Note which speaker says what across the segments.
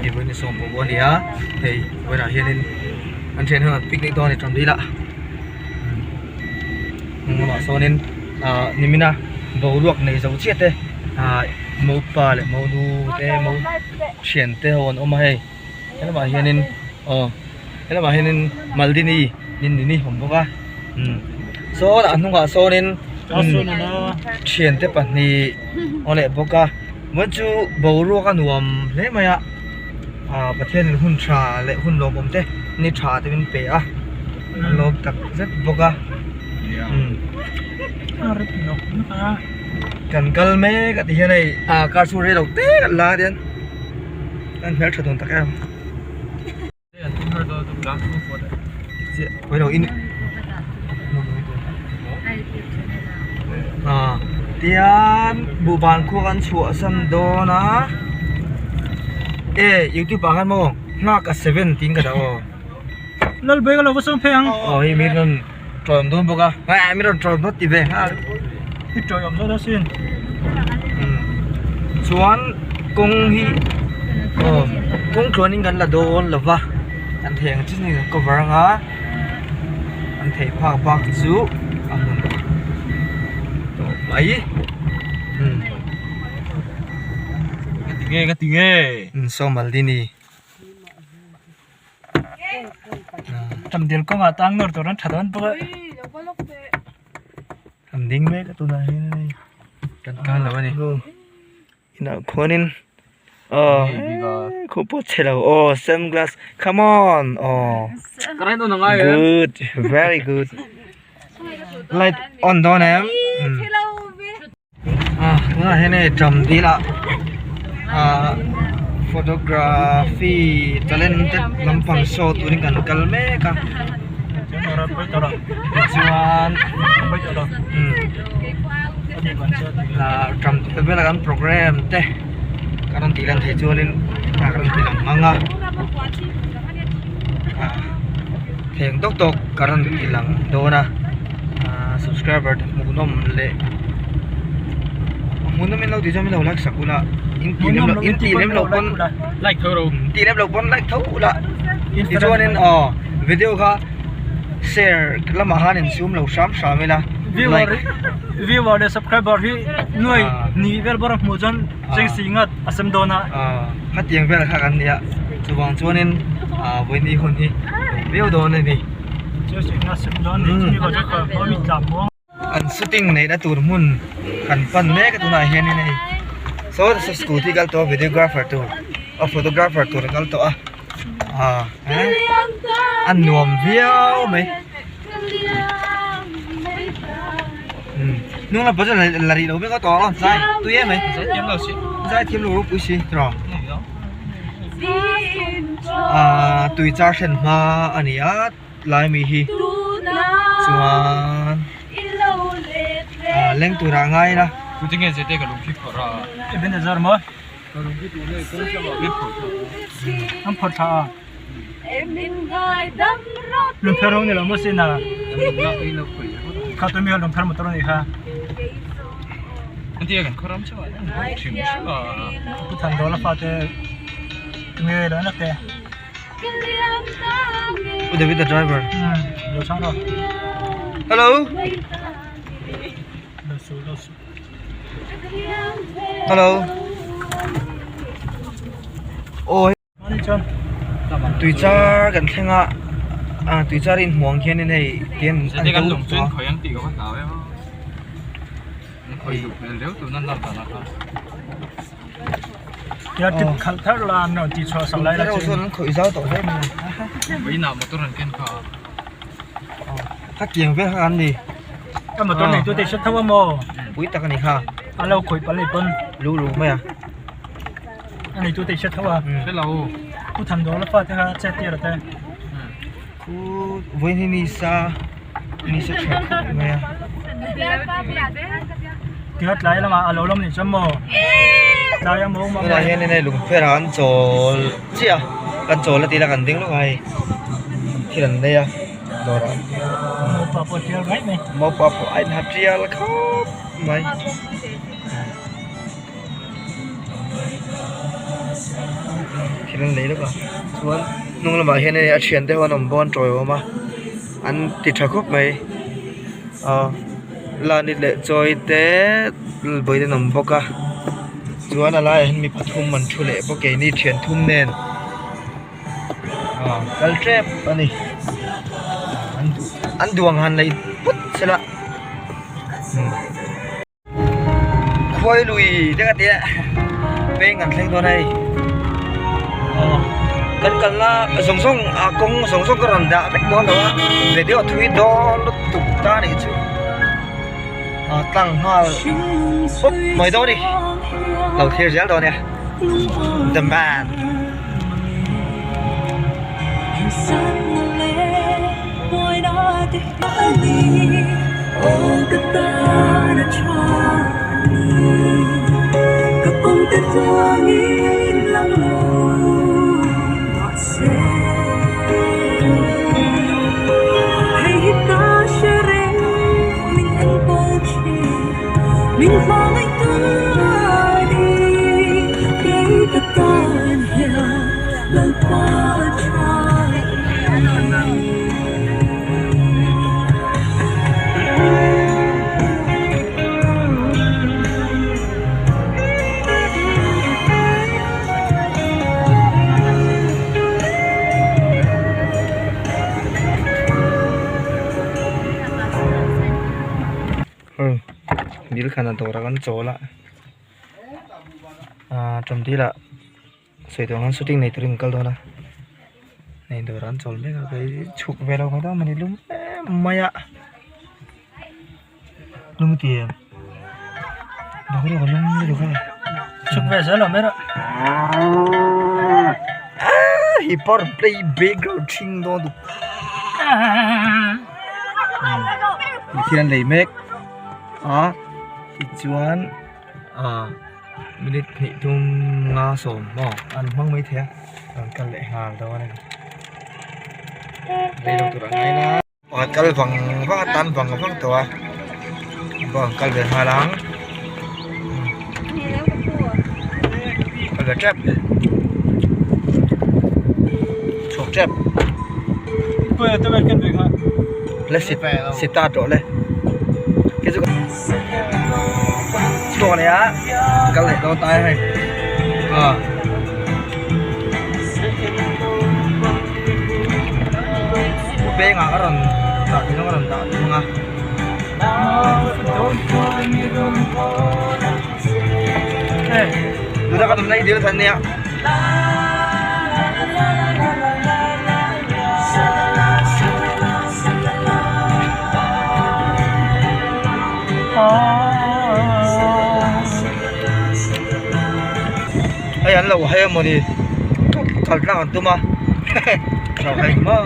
Speaker 1: Hei vawiin ni sawm pawh a ni a hei vawiinah hianin an thian ho an picnic dawn a ni ṭawm dil ah hnung lamah sawnin ah nimina boruak nei zo chiah te ah mopa leh monu te mo thian te ho an awm a hei helamah hianin aw helamah hianin Maldini Nindini a awm bawk a sawn a hnungah sawnin thiante pahnih aw leh bawk a vawiin chu boruak a nuam hle mai a ah Pathianin hun tha leh hun lawmawm te ni tha te min pe a a lawm tak zet bawk a kan kal mek a ti hian hei ah car chhung rei lo te kan la a tian kan hmeltha dawn tak em. Tian buhban khua kan chhuah san dawn a e youtube ah khan maw nghak a seven tiin ka dah aw
Speaker 2: Lalbei ka lo va sawm phei ang
Speaker 1: aw hei mi rawn tawm dawn bawk a hei mi rawn tawm dawn ti ve nghal
Speaker 2: i tawm dawn asin
Speaker 1: chuan kawng hi aw kawng tluanin kan la dawn lo va kan thei ang chin in kan cover anga an theih phak bak chu a hmun tawh mai
Speaker 3: Ka ti nge ka ti nge
Speaker 1: saw Maldini.
Speaker 2: Tamdil kawngah tang nawr tur an tha dawn bawk a.
Speaker 1: Kan ding mek a tunah hian hei kan kal lo a ni inah khuanin aw khaw pawh chhe lo aw sunglass come on aw good very good light on dawn em. Tunah hian hei Ṭamdil ah ahh photography talented lampang show turin kan kal mek a tichuan Ṭamdil vela kan programme te kan rawn tih lan theih chuanin kan rawn ti lang hmang a theng tawk tawk kan rawn ti lang dawn a ahh subscriber te hmuhnawm leh hmuhnawm in lo tih chuan min lo like sak ula in tih lem loh in tih lem loh pawn
Speaker 3: like tho ro
Speaker 1: tih lem loh pawn like tho ula tichuanin aw video kha share lamah khan insum lo hram hram ila
Speaker 2: viewer viewer leh subscriber hi nuai ni vel bawr a hmuh chuan chengsi ngat a sem dawn a
Speaker 1: aw khatiang vel kha kan nia chuvang chuanin ah vawiin hun hi viau dawn a ni. An shooting neihna tur hmun kan pan mek a tunah hianin hei saw scooty kal tawh a videographer tur a photographer tur a kal tawh a ah a nuam viau mai hnung lam pawh chuan la rih lo vek a tawh a zai tui em mai zai thiam lo ropui si tiraw. Ahh tui char hren hma a ni a lai mi hi chuan ahh leng turah a ngai ila. Pu David the driver. Hello. Hello. Aw. Tui char kan thleng a ah tui char inhmuh ang khianin hei tian an do tawh a khatiang vel kha an ni pui tak a ni kha lu lu mai a.
Speaker 2: A neitu te i hre tho a.
Speaker 3: Hre lo.
Speaker 2: Pu Thandawla fa te kha chet tir a te.
Speaker 1: Khu vawiin hi nisa nisa tha khawp mai a.
Speaker 2: Tia tlai lamah a lo lawm nih chuan maw tlai a maw maw.
Speaker 1: Tunah hian hei lungpher ah an chawl chiah a kan chawl a tih la kan ding lawk a hei thil an nei a dawr ah.
Speaker 2: Mopa pawh a tial mai mai.
Speaker 1: Mopa pawh a inha tial khawp mai. thil an lei lawk a chuan hnung lamah hian hei a thiante ho an awm bawn tawiawm a an ti tha khawp mai ah lani leh chawi te vawiin an awm bawk a chuan a laiah hian mi pathum an thu leh bawk keini thian thum nen ah kal tep a ni an duh ang han lei put sela khuai lui te ka tia peng an thleng dawn a hei aw kan kalna zawng zawng a kawng zawng zawng ka rawn dah vek dawn lo a video thui dawn lutuk ta a nih chu a tlang nghal pawp mai dawn a ni lo thlir zel dawn nia the man. Dil khan a dawrah kan chawl a ah tawm dilah. Sawi tur ang shooting nei turin an kal dawn a hei dawr an chawl mek a kei chhuk ve lo mai dawn a ni lum em mai a lum ti em boruak a lum lutuk a
Speaker 2: chhuk ve zel awm erawh
Speaker 1: ah hi par play background thing dawn duh thil an lei mek a tichuan ah. Minute hnih tum nga sawm maw an hmang mai thei a an kal leh nghal dawn a ni rei lo tur ang ngaina pakhat kal vang vang a tan vang vang tawh a bang kal ve nghal ang kal ve tep chhuak tep le sita tawh le. Chhuak leh a kal leh dawn ta a hei ah peng ah ka rawn dah tih zawng ka rawn dah thung a tuna ka tumna hi dil khan nia. Hei an lo hai amawni kal tlang an tum a lo hai maw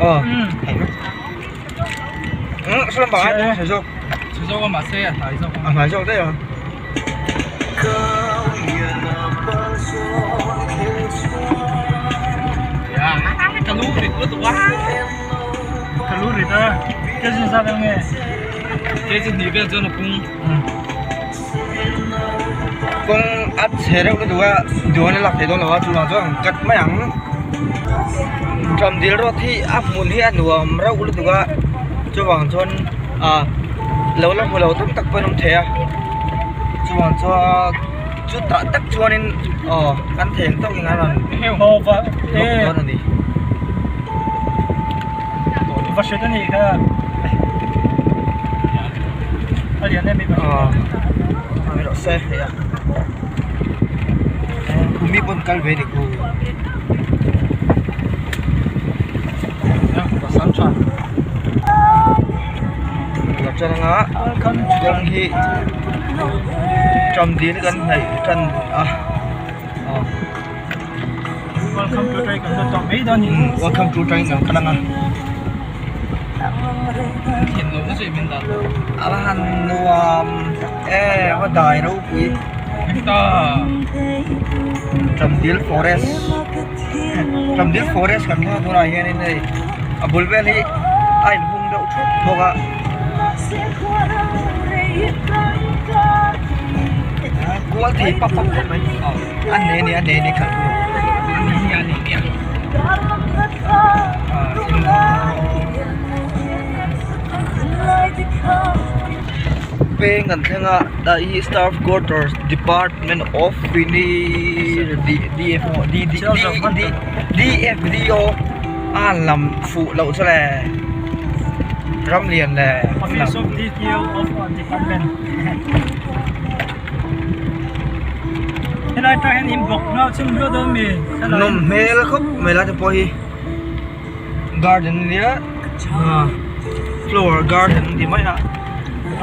Speaker 1: aw saw lampang ah hian sawi zawk a hnai zawk daih a.
Speaker 2: Ka lu rit a kg zat ang nge
Speaker 3: kg hnih vel chuan a pung
Speaker 1: kawng a chhe reuh lutuk a duan a lak theih dawn lo a chuvang chuan an cut mai ang Tawmdil road hi a hmun hi a nuam reuh lutuk a chuvang chuan ah lo la hmu lo tam tak pawh an awm thei a chuvang chuan chutah tak chuanin aw kan thei ang tawkin an rawn lawk dawn a ni.
Speaker 2: Va hret a nih kha a lian em em
Speaker 1: aw a rawh se hei a khumi pawn kal ve ni khu pasal tha la tan anga kawng hi tawm dil kan hnaih tan a aw.
Speaker 2: Welcome to try kan tawh mai dawn ni.
Speaker 1: Welcome to try kan kal anga.
Speaker 3: Thin lo na chui min dan.
Speaker 1: A han nuam e a dai ropui.
Speaker 3: Ta.
Speaker 1: Tawmdil forest. Tawmdil forest kan hmuh tunah hianin hei a bul vel hi a inhung deuh thup bawk a. kual thei pap pap khawp mai a ne ni a ne ni khalh tur a ni ni a ne ni a peng an thleng a a hi staff quarters department of D F O D D D D F D O a han lam fuh loh chu le Ramlian leh
Speaker 2: Office of D T O of department helai tang hian in bawk nghal chhun hlua dawn mi
Speaker 1: nawm hmel khawp mai lai te pawh hi garden ania flower garden an ti mai a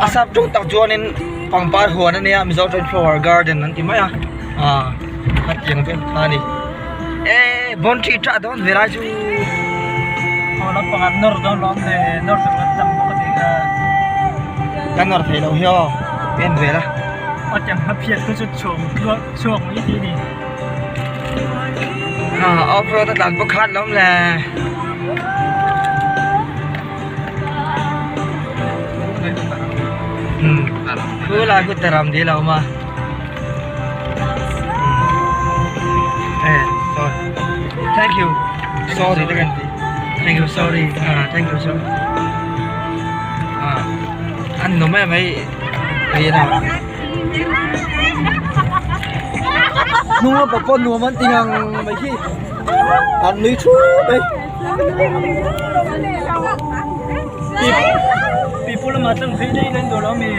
Speaker 1: a sap ṭawng tak chuanin pangpar huan ania mizo chuan flower garden an ti mai a ah hetiang vel kha a ni eh boundary ṭah dawn ve lai chu
Speaker 2: aw lampangah nawr dawn lo awm le nawr tur kan tam bawk a tih kha
Speaker 1: kan nawr theih loh hi aw en ve la
Speaker 2: a tiang hma phiat te chu chhuak chhuak mai tih a ni.
Speaker 1: Off road a tlan bawk khan lawm le. Khu lai khu taram dil a awm a. Eh sorry thank you sorry te kan ti thank you sorry ah thank you sorry ah an nawm em mai ei a. Hnung lamah pawh nuam an ti ngang mai hi an nui thup mai.
Speaker 2: Pipu lamah tlang phei daih daih an duh lo ami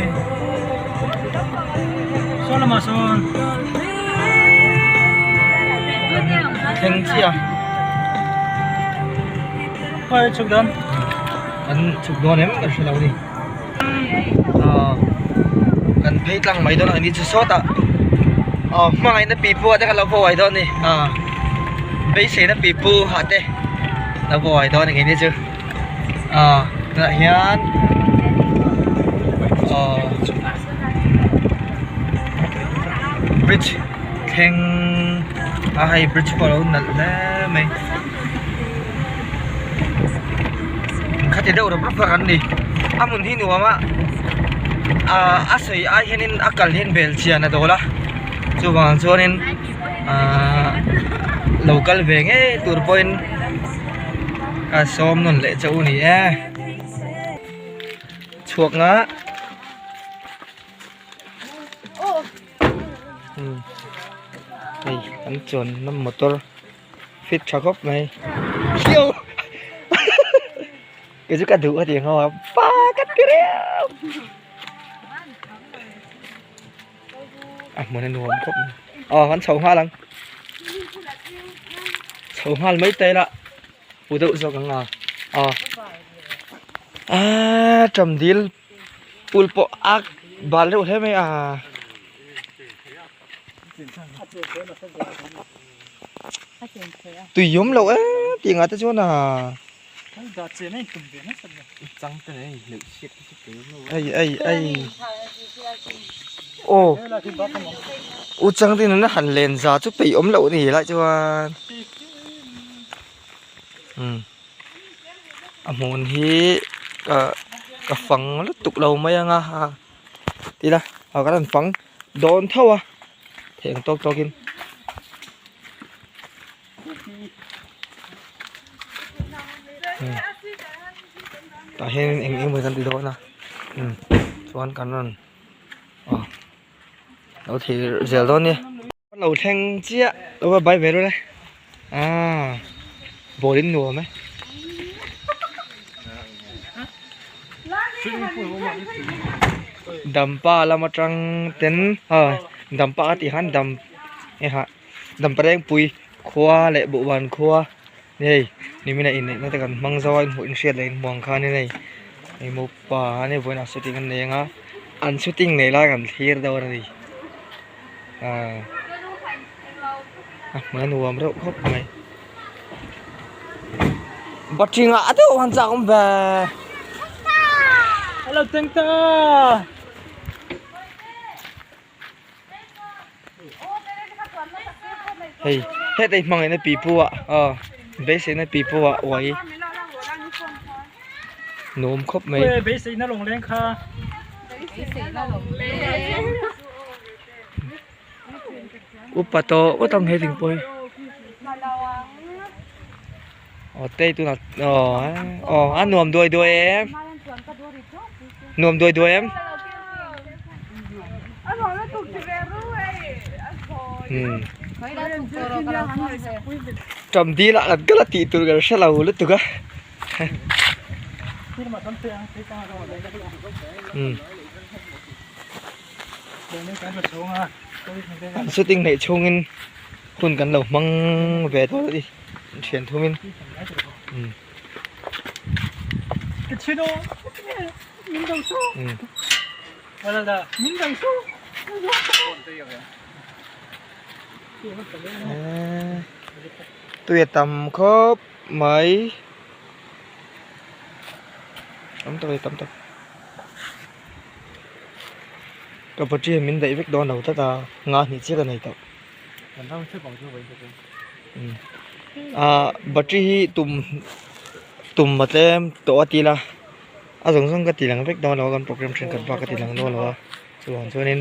Speaker 2: saw lamah sawn.
Speaker 1: Thleng chiah.
Speaker 2: Khawi chhuk dawn?
Speaker 1: An chhuk dawn em ka hre lo ni. Kan phei tlang mai dawn ang ni chu sawtah aw hmangaihna pipu ah te kha lo buai dawn a ni ah beiseina pipu ah te lo buai dawn ang ni chu ah tunah hian aw bridge thleng a hei bridge pawh a lo nalh hle mai. Khati deuh rawp rawp kha kan ni a hmun hi nuam a ahh a sawi ai hianin a kal hian bel chian a dawl a chuvang chuanin ahh lo kal ve ngei tur pawhin ka sawm nawn leh che u ni e chhuak nga. Hei an chuanna motor. Fit tha khawp mai hiu kei chu ka duh a ti ang a pa ka ti reuh a hmun a nuam khawp mai aw kan chho nghal ang chho nghal mai te ila pu deuh zawk ang a aw aaa ṭam dil pool pawh a bal deuh hle mai a. Tui awm loh e tih ngah te chuan a ei ei ei aw u changte nuna han len za chu peih awm loh a ni lai chuan umm a hmun hi ka fang lutuk lo mai anga tila ah kan han fang dawn tho a. Theih ang tawk tawkin tah hian eng eng emaw kan ti dawn a chuan kan rawn aw lo thlir zel dawn a ni lo thleng chiah lo va bai ve dawn e ah ball in nuam e. Dampa lam atang ten ah dampa a tih khan dam hei ha dampa rengpui khua leh buhban khua hei nimin a inneih na te kan hmang zo a inhmuh inhriat leh inhmuh ang khan in hei hei mopa a nia vawiinah shooting an nei ang a an shooting nei lai kan thlir dawn a ni ah a hmun a nuam reuh khawp mai. Battery ngah deuh han chak awm ve.
Speaker 2: Hello Tengta.
Speaker 1: Hei hetei hmangaihna pipu ah aw beiseina pipu ah uai nuam khawp mai.
Speaker 2: Beiseina lawngleng kha.
Speaker 1: Upa tawh ngawt ang he thing pawh hi. Aw tei tunah aw aw a nuam duai duai em nuam duai duai em umm ṭam dil ah kan kal a tih tur kan hre lo lutuk a umm an shooting neih chhungin hun kan lo hmang ve dawn a ni. Thian thumin umm tui a tam khawp mai tam tak a ni tam tak ka battery hian min daih vek dawn lo tlat a nga hnih chiah ka nei tawh. Ahh battery hi tum tum a tlem tawh a ti ila a zawng zawng ka ti lang vek dawn lo a kan program thenkhat bak ka ti lang dawn lo a chuvang chuanin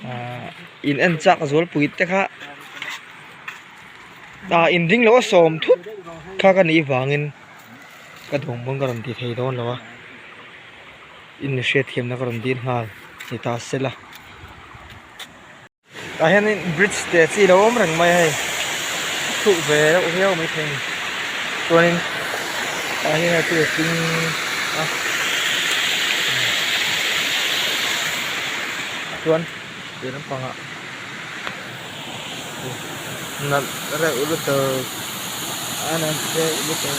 Speaker 1: ahh in en chak zualpui te kha ah in ring loh a sawm thut kha ka nih vangin ka duh ang pawn ka rawn ti thei dawn lo a in hriatthiamna ka rawn dil nghal ni ta sela. Tah hianin bridge te chi lo awm reng mai a hei thuk ve reuh viau mai thei a ni chuanin tah hian hei tui a tling a chuan leh lampangah nalh reuh lutuk a nalh reuh lutuk.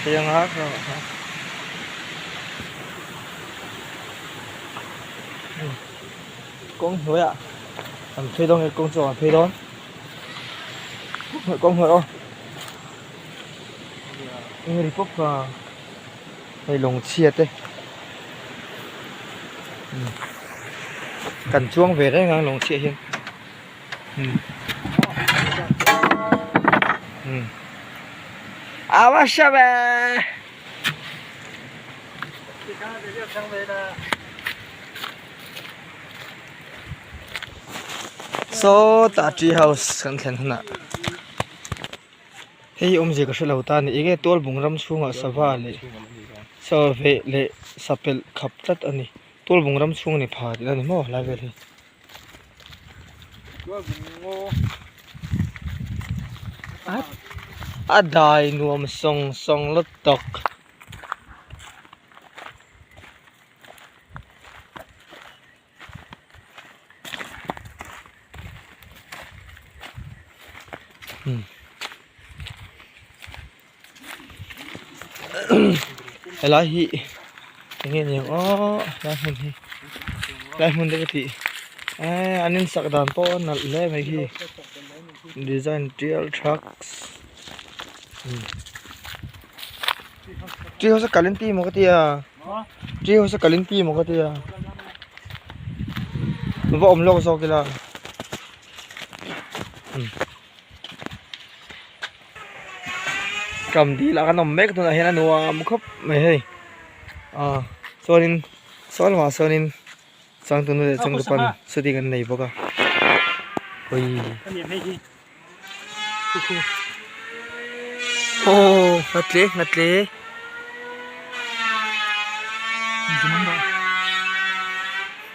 Speaker 1: Thianga kawng hnuaiah an phei dawn nge kawng chungah an phei dawn kawng hnuai aw eng ri pawp kha hei lawng chhia te kan chuang ve reng ang lawng chhiah hian. Awasha ve. Sawtah tree house kan thlen hunah hei hi awmzia ka hre lo ta a ni enge tualbung ram chhungah sava leh save leh sapelh khap tlat a ni tualbung ram chhung a ni pha tih a ni maw helai vel hi. A dai nuam sawng sawng lutuk. Helai hi enge ni ang aw helai hmun hi helai hmun te ka tih eee an insak dan pawh a nalh hle mai hi design tial trucks tree house a kal in ti maw ka tia tree house a kal in ti maw ka tia va awm lawk zawk ila. Kam dil ah kan awm mek tunah hian a nuam khawp mai hei ah chuanin saw lamah sawnin changtunu leh changtupan shooting an nei bawk a awii aw nghatle nghatle.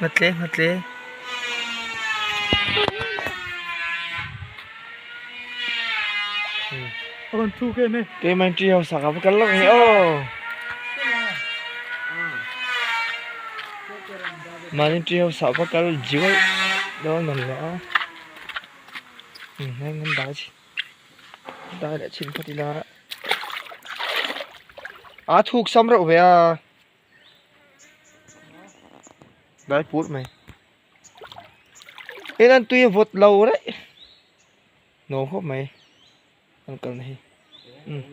Speaker 1: Nghatle nghatle. Keimah tree house ah ka va kal lawk ang e aw mahni tree house ah va kal jial dawn man lo a heng an dai dai leh chhin phawt ila a thuk sam reuh ve a dai put mai. Hei an tui a vawt lo raih nuam khawp mai an kalna hi umm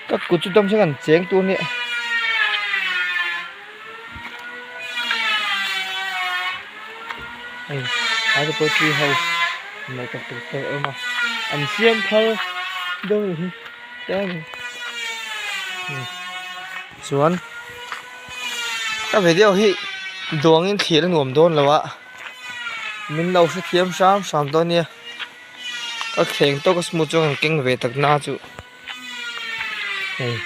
Speaker 1: ka kut chu dam sawn an cheng tur nia hei ai te pawh tree house nei tak tak te a awm a an siam thar deuh a nih hi. Tlem chuan ka video hi duangin thlir a nuam dawn lo a min lo hrethiam hram hram dawn nia ka thleng tawk a smooth chuan kan keng ve tak na chu hei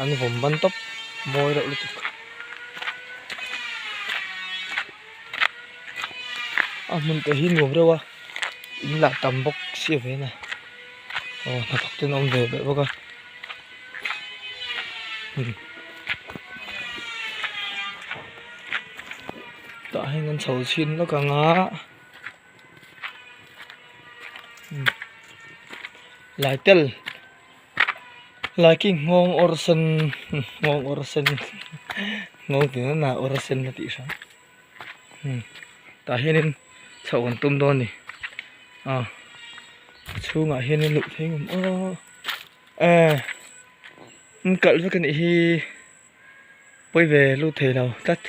Speaker 1: an vawm ban tawp mawi reuh lutuk. A hmun te hi nuam reuh a in lah tam bawk si ve na aw hnathawk ten a awm ve beh bawk a tah hian an chho chhin lawk ang a laitel laiking nghawng awr sen nghawng awr sen nghawng tih na awr sen a tih hran. Tah hianin chhoh kan tum dawn a ni a a chhungah hianin luh theih ang aw eh an kalh vek a nih hi pawi ve lut thei lo tlat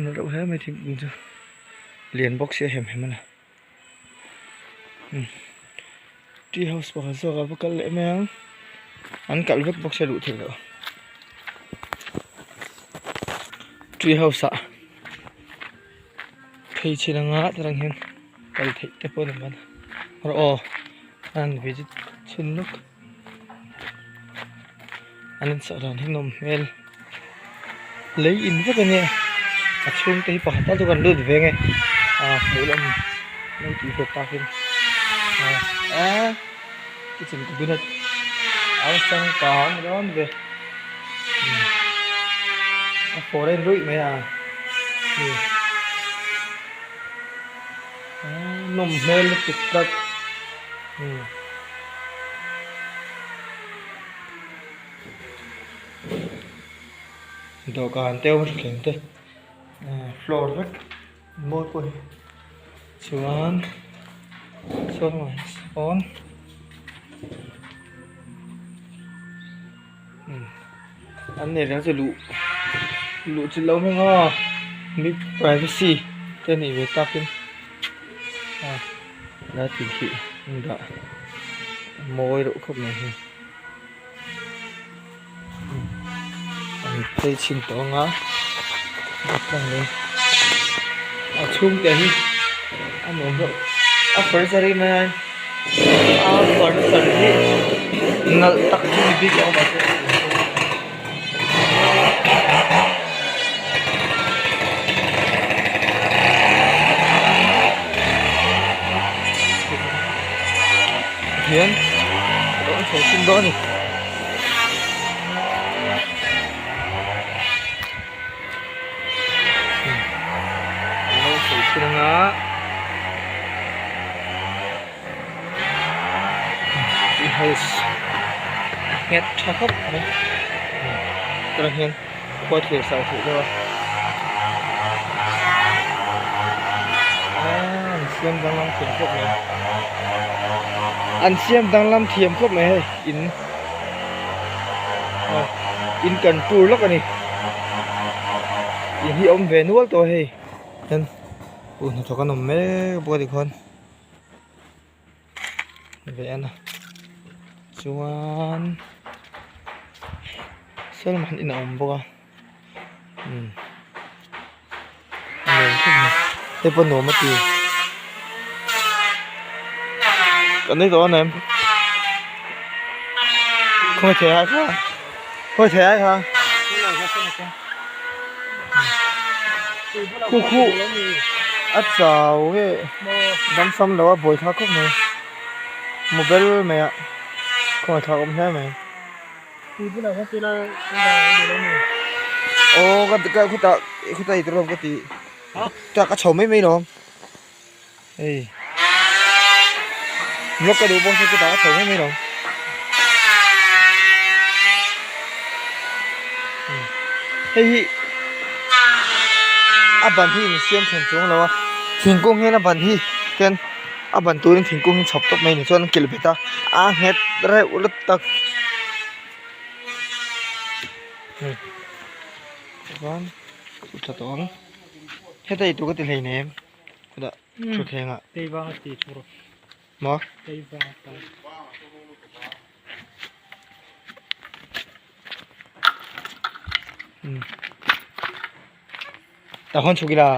Speaker 1: na reuh hle mai thingkung chu lian bawk sia hem hem a ni tea house pakhat zawk ah va kal leh mai ang an kalh vek bawk sia luh theih loh tea house ah phei chhin anga tarang hian kal theih te pawh a ni mahna rawh aw an visit chhin lawk an in sah dan hi nawm hmel lei in vek a nia a chhung te hi pakhat tal chu kan lut ve nge ah hmuh lam lo tih ve tak in ah ah kitchen cabinet a changkang dawn ve a foreign ruih mai a nawm hmel lutuk tlat. Dawhkan te awm a thleng te floor vek mawi pawh hi chuan sawn mai sawn an nei reng chu luh luh chi lo hmang a mi privacy te a nih ve takin a la tih khi an dah mawi reuh khawp mai hi an phei chhin tawh ang a a chhungte hi a nuam reuh a furniture hi mai a a furniture hi nalh tak chu ni bik lo mahse. Hian a lo chho chin dawn a ni. A lo chho chin anga tea house nghet tha khawp mai tunah hian khua thlir sar theih deuh a aaa an siam danglam thiam khawp mai an siam danglam thiam khawp mai hei in in kan tur lawk a ni in hi a awm ve nual tawh a hei hian uh hnathawk an awm mek bawk a tikhuan. Ve en a chuan sawn in a awm bawk a umm a nuam khawp mai hei pawh nuam a ti kan ei tawh a nem khawi thei ai kha khawi thei ai kha Khu khu a chau nge dam sam lo a buai thlak khawp mai mobile mai ah khawngaih thlak awm hle mai aw ka ka khutah khutah i tur ka ti khutah ka chho mai mai lawm hei vlog ka duh bawk se khutah ka chho mai mai lawm. Hei hi a ban hi in siam chhan chuang lo a thingkung hian a ban hi hian a ban turin thingkung hi chhawp tawp mai a ni chuan an kilh bet a a nghet reuh lut tak chuan ka tha tawh ang heta eitur ka ti hleinem. Khudah thutthleng ah.
Speaker 2: Tei vang a ti tur.
Speaker 1: Maw? Tah khawn chhuk ila.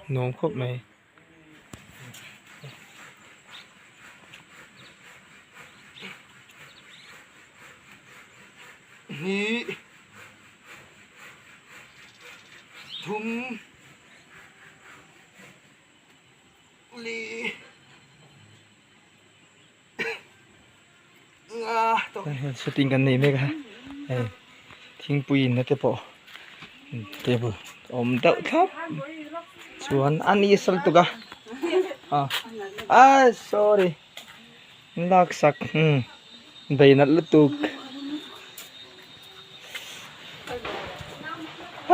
Speaker 1: Nuam khawp mai. Hnih thum li Shooting kan nei mek a hei thingpui in na te pawh table a awm deuh thlap chuan a ni sal tuk a ah sorry laksak bei nalh lutuk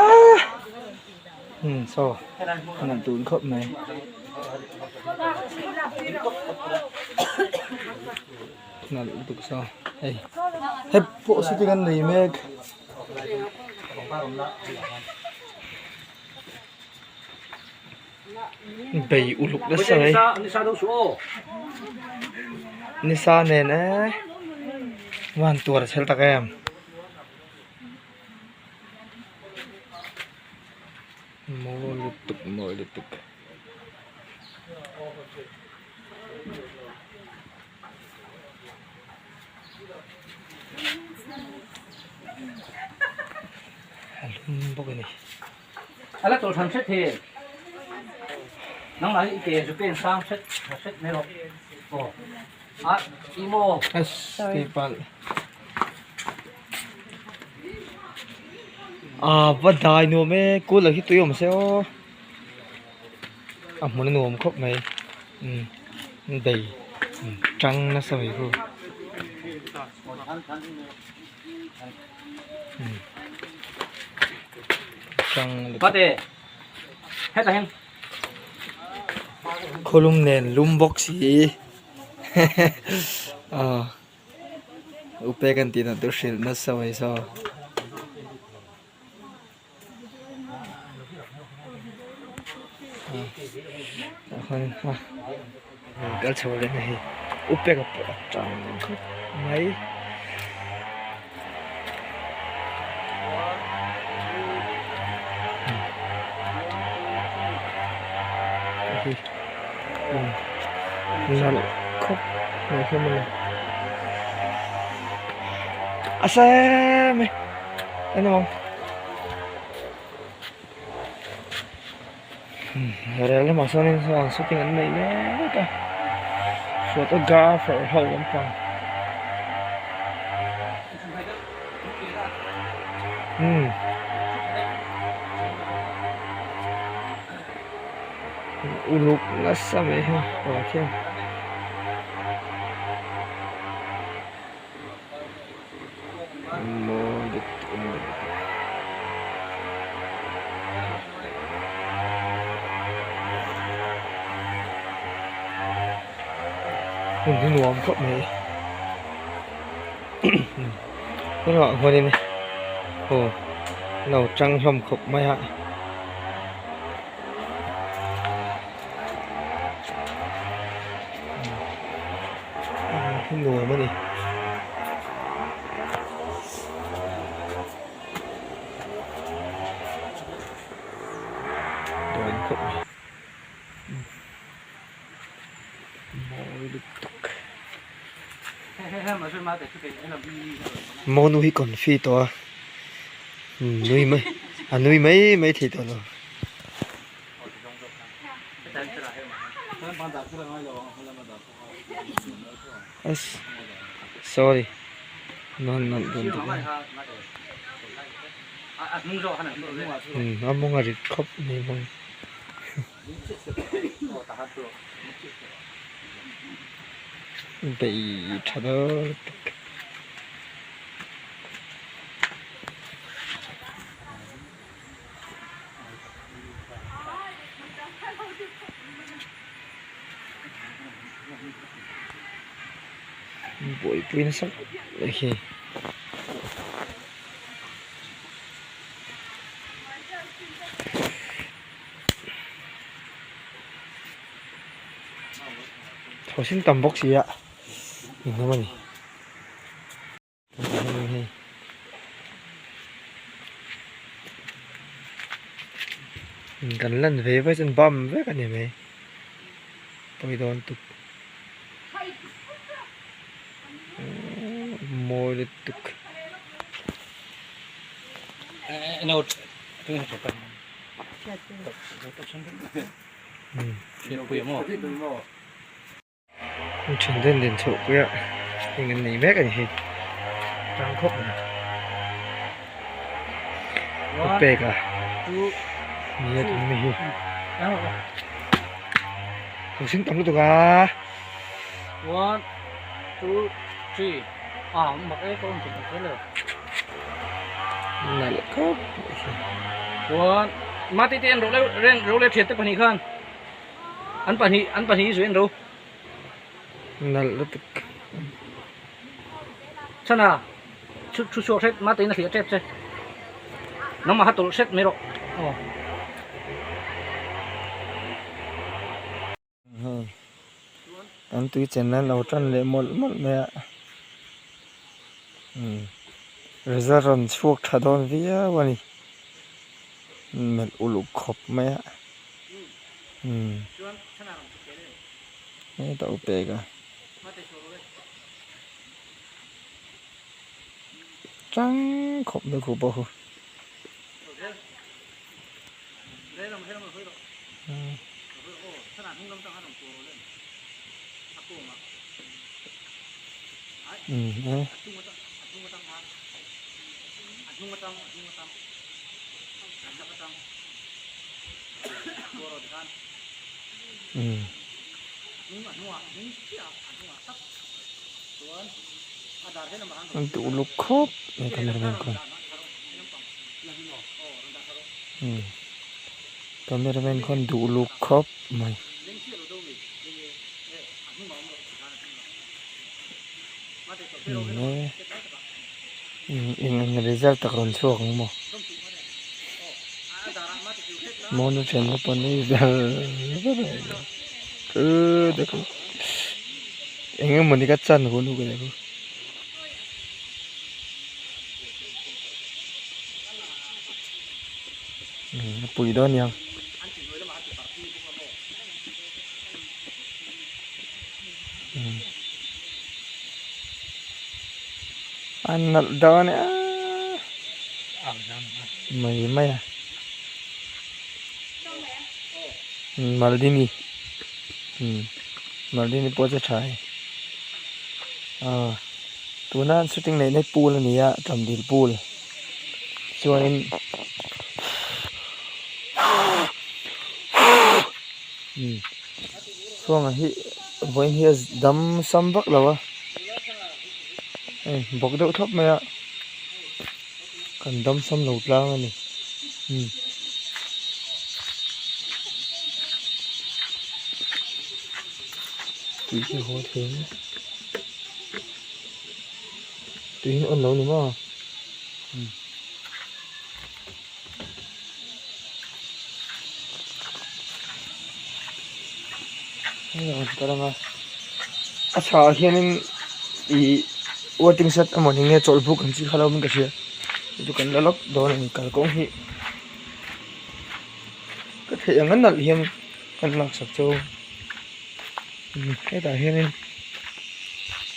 Speaker 1: ah saw a nalh dun khawp mai. Nalh lutuk saw hei hei pawh shooting an nei mek. Bei uluk nasa mai nisa nen e van tuar chhel tak em. Mawi lutuk mawi lutuk. A lum bawk a ni.
Speaker 2: A la tawlhran hret he. Nangmah hi i ke zu pen sang hret hret mai rawh. Aw. A i maw.
Speaker 1: As tihpalh. A va dai nuam e cooler hi tui awm se aw. A hmun a nuam khawp mai umm bei tang nasa mai khu umm tang khawlum nen lum bawk si aw upe kan tih dan tur hrilh nasa mai saw. Kal chho leh na hei upek a pawh a tang khawp mai. Nalh khawp mai hlawm a ni a sam e en ang rel lamah sawnin chuan shooting an nei mek a photographer ho lampang umm. Uluk nasa mai hi aw khian mawi lutuk mawi lutuk. Hmun hi nuam khawp mai tunah huanin aw lo tang hlawm khawp mai a. Hi nuam a ni. Nuam khawp mai. Mawi lutuk. Monu hi confi tawh a nui mai a nui mai mai thei tawh lo. Sorry a mawng a rit khawp mai bawk. Bei tha deuh tak. Buaipui nasa khawp mai khi. Thaw sin tam bawk si a ninawm a ni. Kan lan ve vai chuan bam vek a ni mai pawi dawn tuk mawi lutuk. Thian den den chhoh pui a eng an nei mek a ni hei tang khawp mai a pek a ni a tun mai hi ho sin tam lutuk a
Speaker 2: 1 2 3 a mak e ka awm thei zel lo
Speaker 1: nalh khawp mai hi
Speaker 2: 1 mate te an ro le ren ro le thian te pahnih khan An pahnih an pahnih hi zui an ro.
Speaker 1: Nalh lutuk.
Speaker 2: Chana thu thu chhuak hret mate in a hliah tep che. Nangmah kha tawlh hret mai rawh. Aw.
Speaker 1: Hei an tui chen nan lo tan leh mawlh mawlh mai a. Umm result rawn chhuak tha dawn viau a ni. Melh uluk khawp mai a. Umm heta u pek a tang khawp mai khu pawh khu umm e. An ti uluk khawp mai cameraman khan umm cameraman khan duh uluk khawp mai. Eng eng result tak rawn chhuak ang maw mawna thianna pawh nei ber ber a ni eng emawni ka chan hun ka ni. A pui dawn aniang. A nalh dawn e mai mai a Maldini Maldini pawh chu a tha e tuna an shooting neih na hi pool a ni a Tamdil pool chuanin. Chhuanga hi vawiin hi a dam sam vak lo a hei bawk deuh thlawp mai a kan dam sam lo tlang a ni umm. Tui hi haw thei ang tui hi an on lo ni maw umm. Hei a rawn kal ang a a chhah hianin ih waiting shed emaw ni nge chawlh buk ang chi kha lo awmin ka hria chu chu kan la lawk dawn a ni kalkawng hi ka theih ang a nalh hian kan laksak chu hetah hianin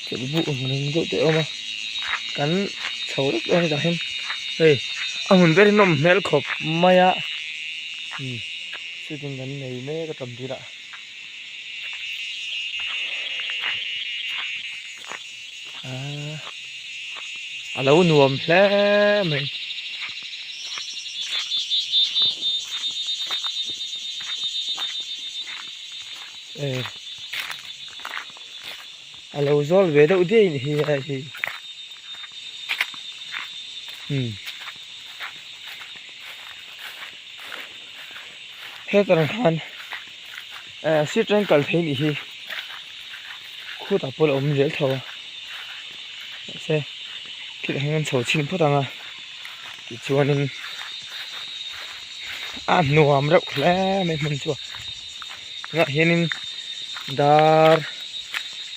Speaker 1: chawlh buk ang reng deuh te a awm a kan chho lawk dawn a hetah hian hei a hmun vel hi nawm hmel khawp mai a shooting kan nei mek a tam tirah ahh a lo nuam hle mai. A lo zawl ve deuh diai ni hi a hi umm hetah khan eh seat reng kal thei ni hi khutah pawh a awm zel tho a. Mahse khilaiah hian kan chho chhin phawt ang a tichuanin a nuam reuh hle mai hmun chu a tunah hianin dar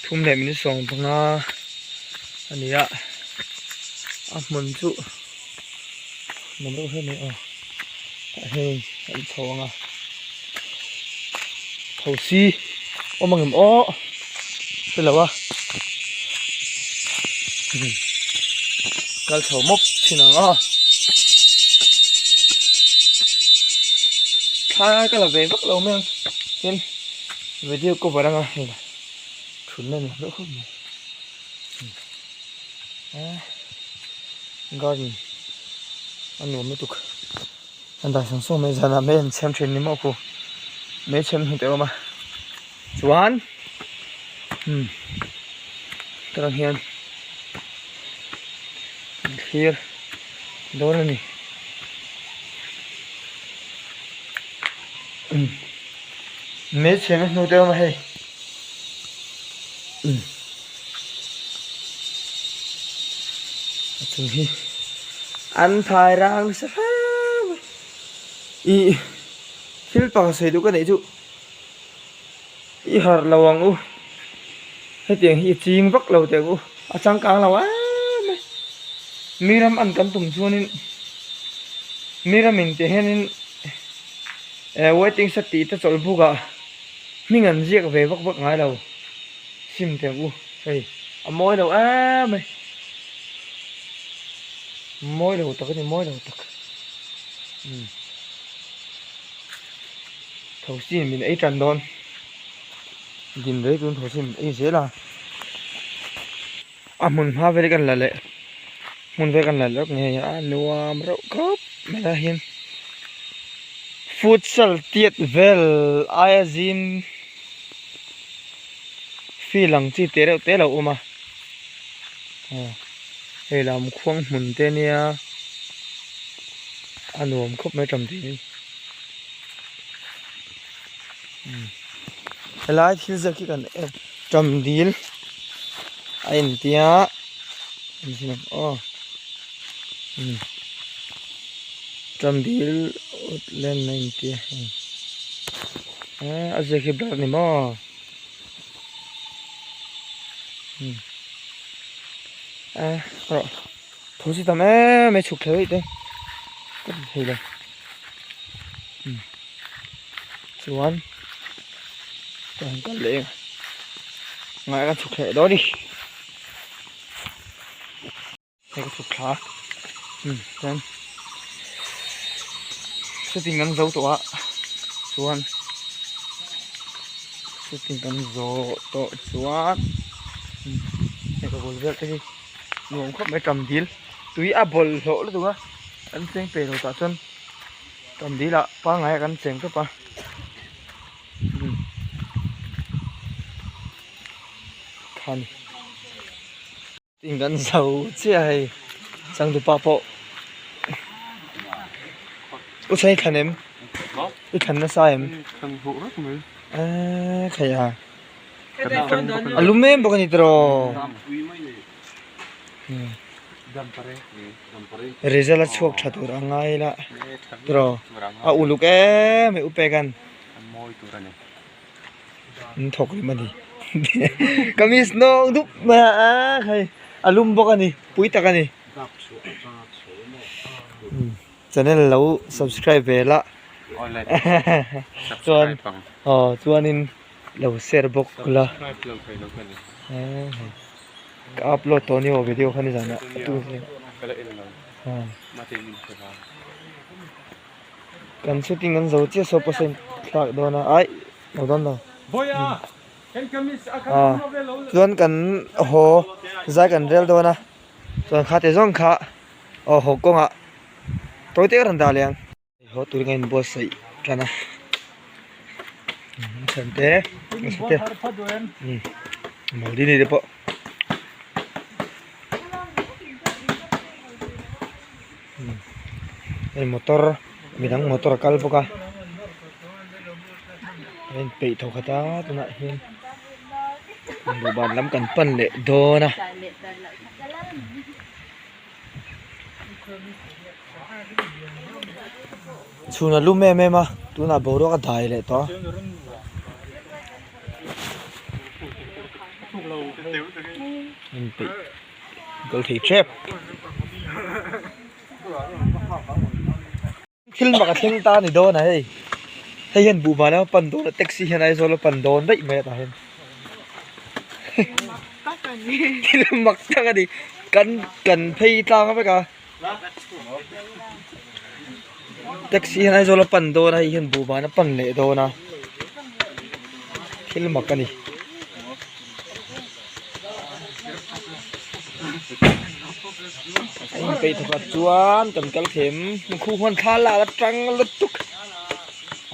Speaker 1: thum leh minute 15 a ni a a hmun chu nuam reuh hle mai aw tah hian kan chho ang a thosi awm ang em aw hrelo a kal chho mawp thin ang aw thla ka la ve vak lo mai ang tin video cover anga hei thutna ni hlauh khawp mai garden a nuam lutuk an dah sawng sawng mai zanah mai an chhem thin ni maw khu mai chhem hnu te a awm a chuan umm tah hian thlir dawn a ni umm mai chhem hnu te a awm a hei umm. A chung hi an phai rang nasa hle mai ih thil pakhat sawi duh ka neih chu i harh lo ang u hetiang hi i ching vak lo teh ang u a changkang lo em mai mi ram an kan tum chuanin mi ram in tih hianin eh waiting shed tih te chawlh buk ah hming an ziak ve vak vak ngai lo. Sim teh u hei a mawi lo em mai mawi lo tak a ni mawi lo tak umm thosi min ei tan dawn dim rei tun thosi min ei zel a a hmun hma vel kan la leh hmun vel kan la leh ngei a nuam reuh khawp mai a hian futsal tiat vel aia zim. Field ang chi te reuh te a lo awm a aw hei lam khuang hmun te ania a nuam khawp mai tam tih hi umm helai thil ziak hi kan en tam dil a intia aw umm tam dil woodland a intia hei. Eh a ziak hi blur ni maw um eh rawh tho si tam em mai chhuk thei daih te ka ti thei lo um chuan ka han kal leh ang ngai ka chhuk thei dawn a ni. Hei ka chhuk thla a umm chuan shooting kan zo tawh a chuan shooting kan zawh tawh chuan umm hei ka bul vel te hi nuam khawp mai tam dil tui a bawlhhlawh lutuk a kan cheng pe lo tah chuan tam dil ah pangngai ah kan cheng tawp a umm kha a ni. Tin kan zo chiah hei changtupa pawh u chhan i thlan em i thlan nasa em eee khai a a lum em bawk a ni tiraw result a chhuak tha tur a ngai ila tiraw a uluk em mai u pek an. An thawk rem a ni kamis nawng dup mai a hei a lum bawk a ni pui tak a ni channel lo subscribe ve la chuan aw chuanin lo share bawk la ka upload tawh a ni aw video kha nizanah Kan shooting an zo chiah saw pawh sawn thlak dawn a aih lo dawn lo ah chuan kan haw zai kan rel dawn a chuan kha te zawng kha aw haw kawngah tawi te ka rawn dah leh ang haw turin a inbuatsaih tan a thian te te maldini te pawh. Hei motor midang motor a kal bawk a a inpeih tho khat a tunah hian buhban lam kan pan leh dawn a. Chhun a lum em em a tunah boruak a dai leh tawh a. Inpeih kal thei tep. Thil mak a thleng ta a ni dawn a hei hei hian buhban a pan dawn a taxi hian Aizawl a pan dawn daih mai a tah hian thil mak tak a ni kan kan phei tlang vek a taxi hian Aizawl a pan dawn a hei hian buhban a pan leh dawn a thil mak a ni. A inpeih thawkhat chuan kan kal them khu huan thla lak atang lutuk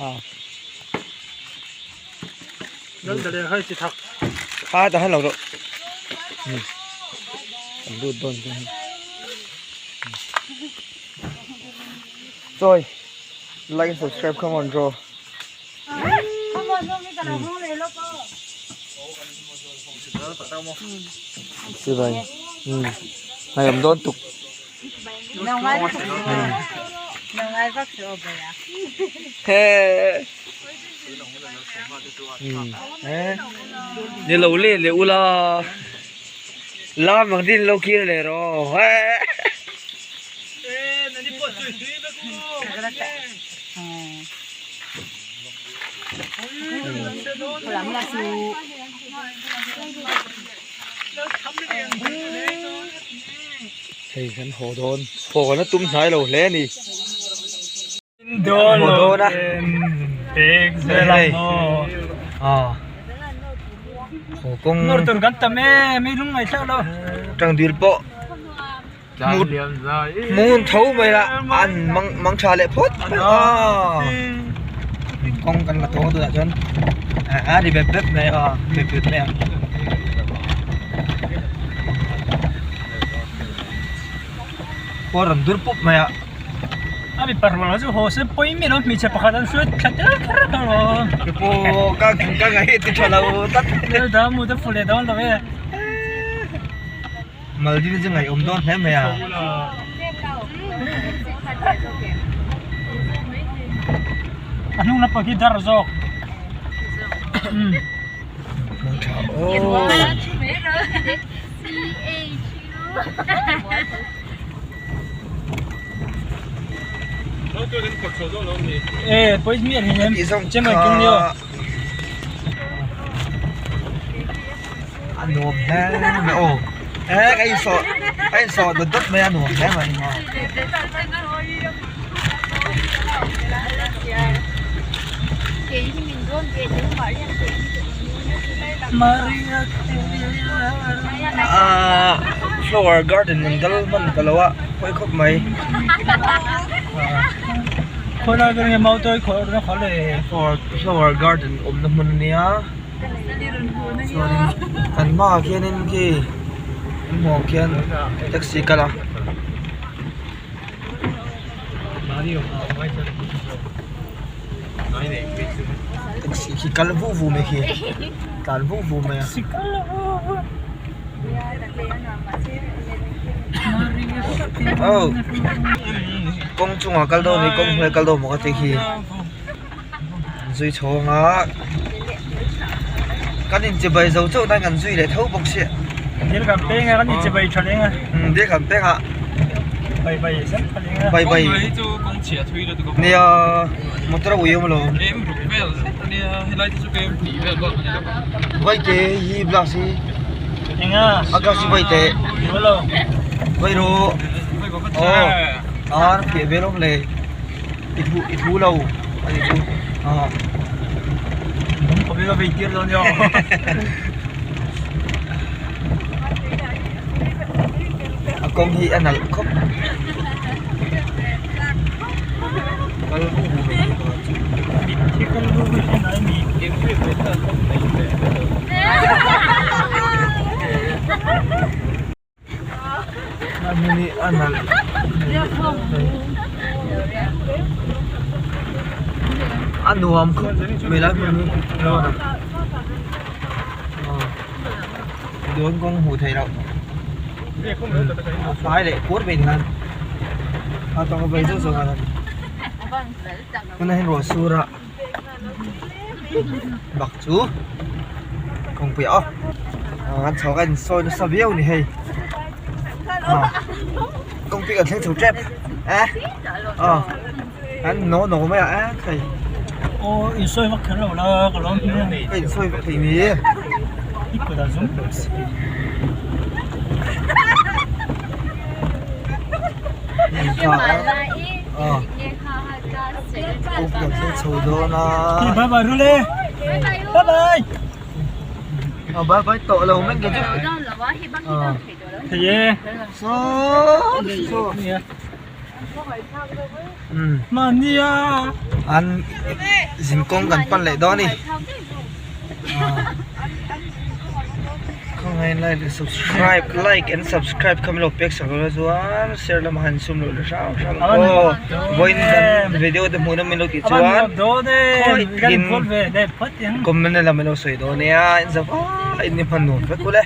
Speaker 1: a kha tah hian lo rawh kan lut dawn chu chawi like and subscribe come on draw. Sibai hei awm dawn tuk ni lo le leh ula lam ang din lo kir leh rawh Hei kan haw dawn haw kan la tum hnai lo hle a ni haw dawn a hei haw kawng tangdil pawh Hmun tho mai la an mang mang tha leh phawt mai a kawng kan la tawng a tunah chuan a ri bep bep mai a bep bep mai a khua rawn dur pup mai a.
Speaker 2: A mipa rual chu haw se pawi miah lo hmeichhe pakhat an hruai thla tel kher a lo.
Speaker 1: Keipawh ka ka ngaih ti tha lo tlat.
Speaker 2: Lalda mu te fu leh dawn lo e.
Speaker 1: Maldives chu ngaihawm dawn hle mai a.
Speaker 2: A hnung lampang hi dar zawk. E pawi miah hleinem chemai tum nio.
Speaker 1: A nuam hle mai aw e ka insawh ka insawh dawt dawt mai a nuam hle mai ahh flower garden an dal hman ta lo a pawi khawp mai flower garden awmna hmun ania. Chuanin kan hmaah khianin khi an hmuh ang khian taxi kal a. Taxi khi kal vu vu mai khi tlan vu vu mai a. Aw kawng chungah kal dawn a ni kawng hnuaiah kal dawn maw ka tih khi. Zui chhawng a kan inchibai zo chauh nan kan zui leh tho bawk sia.
Speaker 2: Dil kan peng a kan inchibai tha leng a.
Speaker 1: Umm dil kan peng a.
Speaker 2: Bai bai zet tha leng a.
Speaker 1: Bai bai.
Speaker 3: Kawng hi chu kawng chhia thui lutuk a.
Speaker 1: Nia motor a ui awm alawm.
Speaker 3: Kem ruk vel zet a nia helai te chu kem hnih vel bak a ni lo.
Speaker 1: Vai te hi glass hi.
Speaker 2: Enga.
Speaker 1: A glass hi vai te.
Speaker 2: Hello.
Speaker 1: Vai ro. Aw. A fiah vel awm le. I thu i thu lo a ni chu aw.
Speaker 2: Khawvel a vei tir dawn nia.
Speaker 1: A kawng hi a nalh khawp. Kal hu hu mai hi pakhat chu.
Speaker 2: Mitthi kal hu hu hi nai mi.
Speaker 1: A hmun hi a nalh a nuam khawp mai lai hmun hi dawn kawng hmuh theih loh a fai leh kuar mai ni khan. A tawng a vai zauh zauh a tunah hian ruah sur a bak chu kawngpui ah aw kan chho kan insawi nasa viau a ni hei kawngpui kan thleng chho tep e aw kan naw naw mai a e thei
Speaker 2: aw insawi vak kher lo la ka lawm hle a ni
Speaker 1: ka insawi vak thei ni
Speaker 2: i kut a zum
Speaker 1: Chho dawn a
Speaker 2: bye bye rule bye bye
Speaker 1: bye bye tawh lo mai chu
Speaker 2: thei e
Speaker 1: saw saw
Speaker 2: mahni a
Speaker 1: an zinkawng kan pan leh dawn a ni. Khawngaih like leh subscribe like and subscribe kha min lo pek sak lo chuan share lamah han sum loh leh hrang hrang aw vawiin kan video te hmuh nawm min lo tih chuan khawihin comment lamah min lo sawi dawn nia in zavai in ni hman nuam vek ule.